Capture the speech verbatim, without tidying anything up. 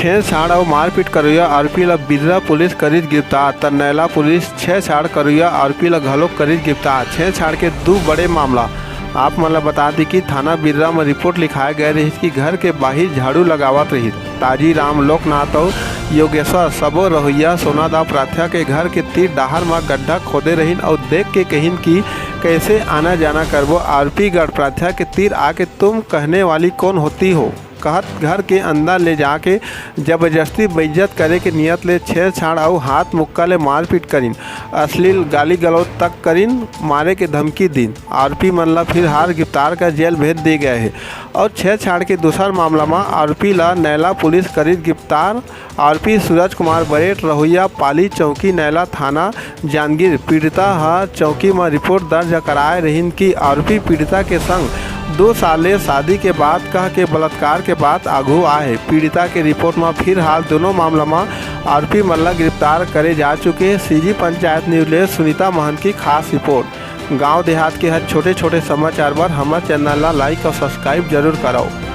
छेड़छाड़ अउ मारपीट करोइया आरोपी ल बिर्रा पुलिस करिस गिरफ्तार, त नैला पुलिस छेड़छाड़ करोइया आरोपी ल घलोक करिस गिरफ्तार। छेड़छाड़ के दू बड़े मामला। आप मन ल बता दी कि थाना बिर्रा म रिपोर्ट लिखाए गए रहिस कि घर के बाहिर झाड़ू लगावत रहिस ताजी राम, लोकनाथ अउ योगेश्वर, सबो रहोइया सोनादा प्रार्थ्या के घर के तीर डाहर म गड्ढा खोदे रहिन अउ देख के कहिन कि कैसे आना जाना करबो। आरोपी गढ़ प्रार्थ्या के तीर आके तुम कहने वाली कौन होती हो? कहत घर के अंदर ले जाके जबरदस्ती बेइज्जत करे के नियत ले छेड़छाड़ अउ हाथ मुक्का ले मारपीट करिन, अश्लील गाली गलौज तक करिन, मारे के धमकी दिन। आरोपी मन ला फिलहाल गिरफ्तार कर जेल भेज दिए गए हे। और छेड़छाड़ के दूसर मामला म आरोपी ला नैला पुलिस करिस गिरफ्तार। आरोपी सूरज कुमार बरेट रहोइया पाली चौकी नैला थाना जांजगीर। पीड़िता ह चौकी म रिपोर्ट दर्ज कराए रहिन कि आरोपी पीड़िता के संग दो साल ले शादी के बाद कह के बलात्कार के बात आघू आए हे। पीड़िता के रिपोर्ट म फिलहाल दोनों मामला म आरोपी मन ला गिरफ्तार करे जा चुके हे। सीजी पंचायत न्यूज ले सुनीता महंत की खास रिपोर्ट। गांव देहात के हर छोटे छोटे समाचार बर हमर चैनल ला लाइक और सब्सक्राइब जरूर करव।